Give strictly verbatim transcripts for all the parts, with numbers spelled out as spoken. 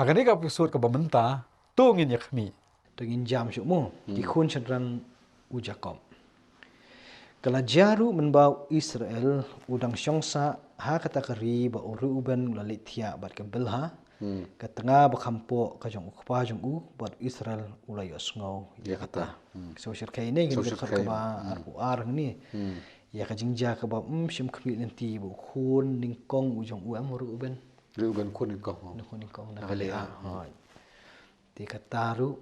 Ha kane ka episode kaba mynta, to ngin ïa khmih. To ngin jam shuh mo, ki khun shynrang u Jakob. Ka la jia ruh mynba u Israel u dang shong sah ha kata ka ri ba u Reuben u la leit thiah bad ka Bilha, ka tnga ba kham poh ka jong u kpa jong u, bad u Israel u la ïohsngew ïa kata. Sngewsih kane, kane ka dkhot kaba arphew ar hangne. Ïa ka jingjia kaba ym shym khmih lynti ba u khun nyngkong u jong u em, u Reuben. Reuben khun nyngkong. Khun nyngkong na ka Leah. Te kata ruh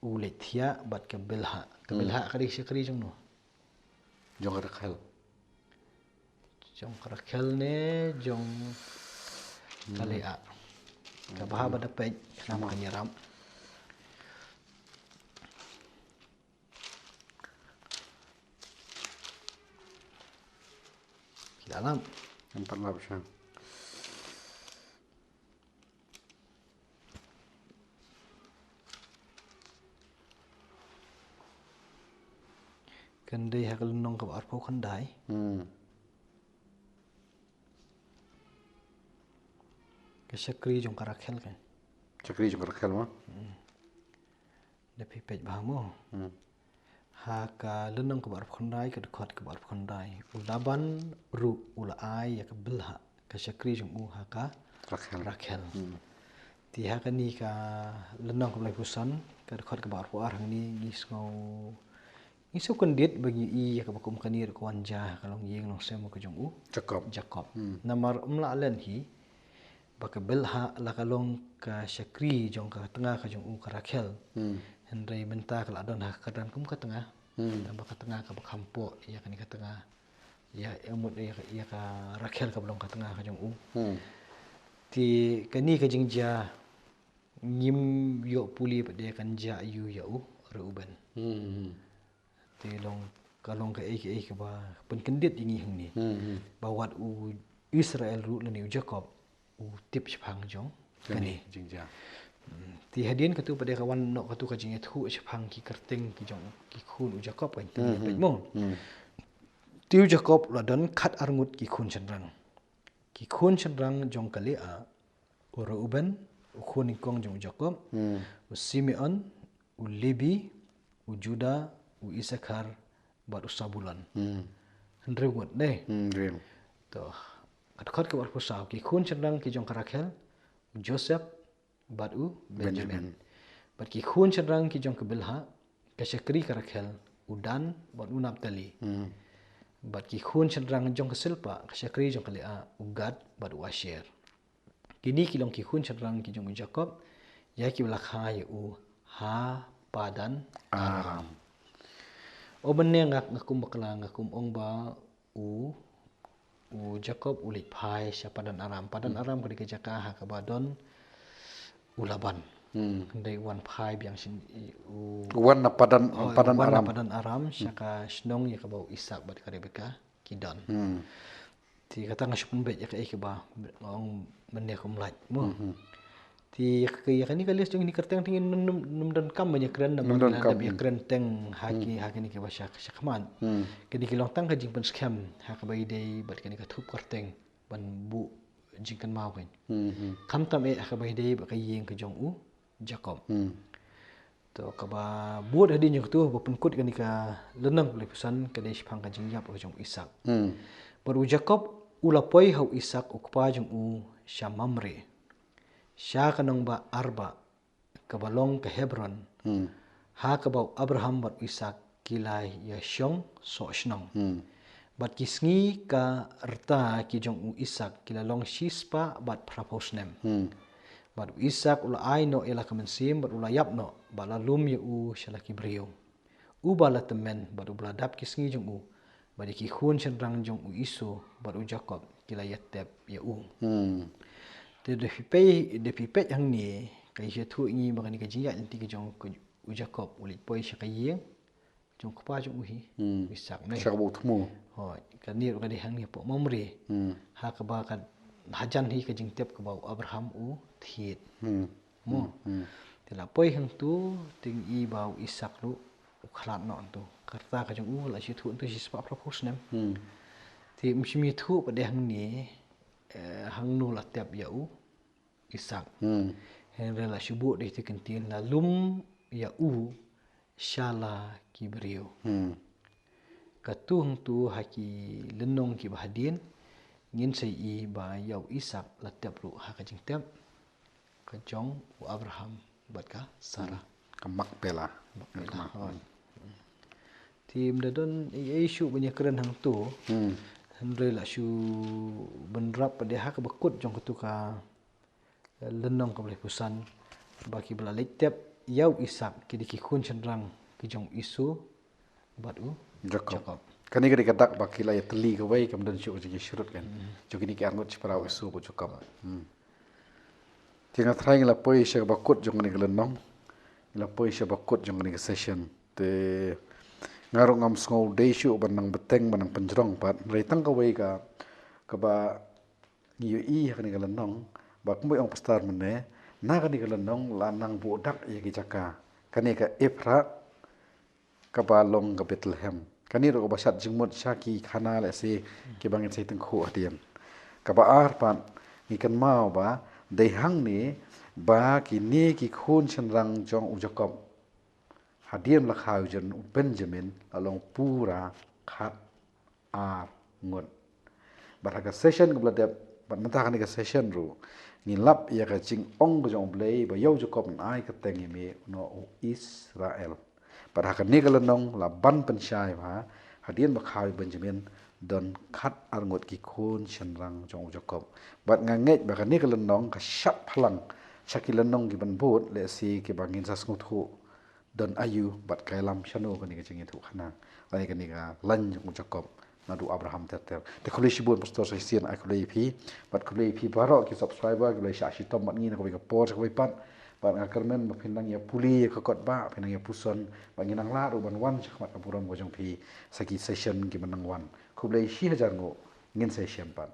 u leit thiah bad ka Bilha. Ka Bilha ka dei shakri jong no? Jong ka Rakhel. Jong ka Rakhel ne jong ka Leah? Ka bha ba da peit, ka nam ka ïarap. Ki la lap. Em pat lap sha. Kan dei ha ka lynnong kaba arphew khyndai. Ka shakri jong ka Rakhel kan. Shakri jong ka Rakhel mo. Da phi peit bha mo. Ha ka lynnong kaba arphew khyndai, ka dkhot kaba arphew khyndai, u Laban ruh u la ai ïa ka Bilha, ka shakri jong u ha ka Rakhel. Te ha kane ka lynnong kaba laiphew san, ka dkhot kaba arphew ar hangne, ngi sngew, ngi sngew kyndit ba ngi i ïa kaba kum kane ruh ka wan jia ha ka longïing longsem ka jong u Jakob. Namar ym lah leh hi ba ka Bilha la ka long ka shakri jong ka tnga ka jong u ka Rakhel. Hynrei mynta ka la don ha ka kyrdan kum ka tnga. Tang ba ka tnga kaba kham poh ïa kane ka tnga, ïa, ïa mut ïa ka, ïa ka Rakhel kaba long ka tnga ka jong u. Te kane ka jingjia ngim ïoh pule pat de kan jia ïa u Reuben. Te long, ka long kaei kaei kaba pynkyndit ïa ngi hangne. Ba wat u Israel ruh lane u Jakob u tip shaphang jong kane jingjia. Te hadien katu pat de ka wan noh katu ka jingïathuh shaphang ki kyrteng ki jong ki khun u Jakob kan, te peit mo. Te u Jakob u la don khat arngut ki khun shynrang. Ki khun shynrang jong ka Leah, u Reuben, u khun nyngkong jong u Jakob, u Simeon, u Lebi, u Judah, u Issakhar, bad u Sabulon. Hynriew ngut ne. To, ka dkhot kaba arphew saw, ki khun shynrang ki jong ka Rakhel, u Joseph, bad u Benjamin. Bad ki khun shynrang ki jong ka Bilha, ka shakri ka Rakhel, u Dan, bad u Naphtali. Bad ki khun shynrang jong ka Silpah, ka shakri jong ka Leah, u Gad, bad u Asher. Kine ki long ki khun shynrang ki jong u Jakob, ïa kiba la kha ïa u ha Padan Aram. O mynne nga, nga kum bakla, nga kum ong ba u, u Jakob u leit phai sha Padan Aram. Padan Aram ka dei ka jaka ha kaba don u Laban. Hynrei u wan phai biang sha, u wan na Padan, Padan Aram, sha ka shnong ïa kaba u Isak bad ka Rebeka ki don. Te kata nga shu pynbeit ïa kaei kaba nga ong mynne kum lait mo. Te ïa kane ka list jong kine ki kyrteng te ngin nym, nym, nym donkam ban ïakren, namar ngi la dep ïakren teng ha ki, ha kine kiba sha, sha khmat. Kine ki long tang ka jingpynskhem ha kaba ïadei bad kane ka thup kyrteng ban buh jingkynmaw kan. Khamtam eh ha kaba ïadei bad ka ïing ka jong u Jakob. To kaba bud hadien jong katu ba pynkut kane ka lynnong kaba laiphew san ka dei shaphang ka jingïap ka jong u Isak. Bad u Jakob u la poi ha u Isak u kpa jong u sha Mamre, sha ka nongbah Arba, kaba long ka Hebron, ha kaba u Abraham bad u Isak ki la ïashong soh shnong. Bad ki sngi ka rta ki jong u Isak ki la long shispah bad phraphew snem. Bad u Isak u la ai noh ïa la ka mynsiem bad u la ïap noh, bad la lum ïa u sha la ki briew. Uba la tymmen bad uba la dap ki sngi jong u, bad ïa ki khun shynrang jong u Esau bad u Jakob ki la ïatep ïa u. Te da phi peit, da phi peit hangne ka ïathuh ïa ngi ba kane ka jingïaid lynti ka jong u Jakob u leit poi sha ka ïing jong u kpa jong u hi, u Isak ne. Sha kaba u thmu. Hooid, kane ruh ka dei hangne hapoh Mamre. Ha kaba ka hajan hi ka jingtep kaba u Abraham u thied. Mo. Te la poi hangtu, te ngi i ba u Isak ruh u khlad noh hangtu. Ka rta ka jong u la shu thuh hangtu shispah phraphew snem. Te ym shym ïathuh pat de hangne, eh, hangno la tep ïa u Isak. Hynrei la shu buh da ïa ki kyntien, la lum ïa u sha la ki briew. Hmm. Katto hangto ha ki lynnong kiba hadien ngin sa ïohi ba ïa u Isaak la tep ruh ha ka jingtep ka jong u Abraham bad ka Sarah. Ka Makpela. Makpela. Hooid. Te ym da don ei ei shuh ban ïakren hangto. Hmm. Hynrei la shu bynrap pat de ha kaba kut jong kato ka lynnong kaba laiphew san, ba kiba la leit tep ïa u Isaak ki dei ki khun shynrang ki jong u Esau bad u Jakob. Jakob. Kane ka dei ka dak ba ki la ïatylli kawei, kam don shuh ka jingïasyrut kan. Jong kine ki arngut shipara, u Esau bad u Jakob. Hmm. Te nga tharai ngi la poi sha kaba kut jong kane ka lynnong. Ngi la poi sha kaba kut jong kane ka session. Te nga ruh ngam sngew dei shuh ban nang bteng, ban nang pynjrong pat. Hynrei tang kawei ka, kaba ngi ïohi ha kane ka lynnong, ba kumba ong pastor mynne, na kane ka lynnong la nang buh dak ïa ki jaka. Kane ka Ephrat, kaba long ka Bethlehem. Kane ruh kaba shad jingmut sha ki khana lehse kiba ngin sa ïatyngkhuh hadien. Kaba ar pat, ngi kynmaw ba dei hangne ba kine ki khun shynrang jong u Jakob, hadien ba la kha ïa u jong u Benjamin, la long pura khat ar ngut. Bad ha ka session kaba la dep, bad mynta kane ka session ruh, ngi lap ïa ka jingong ka jong U Blei ba ïa u Jakob yn ai kyrteng ïa me, u noh u Israel. Bad ha kane ka lynnong la ban pynshai ba hadien ba kha ïa u Benjamin, don khat ar ngut ki khun shynrang jong u Jakob. Bad nga ngeit ba kane ka lynnong ka shad phlang sha ki lynnong kiban bud, lehse kiba ngin sa sngewthuh don aïu bad ka ïalam shano kane ka jingïathuhkhana lane kane ka line jong u Jakob naduh Abraham ter ter. Te khublei shibun pastor sa shisien, ai khublei ïa phi bad khublei ïa phi baroh ki subscriber kiba la ïa shah shitom bad ngi na kawei ka por sha kawei pat. Bad nga kyrmen ba phin nang ïa pule ïa ka kot ba phin nang ïa puson, bad ngin nang lah ruh ban wan sha khmat ka burom ka jong phi sa ki session kiban nang wan. Khublei shihajar nguh, ngin sa ïashem pat.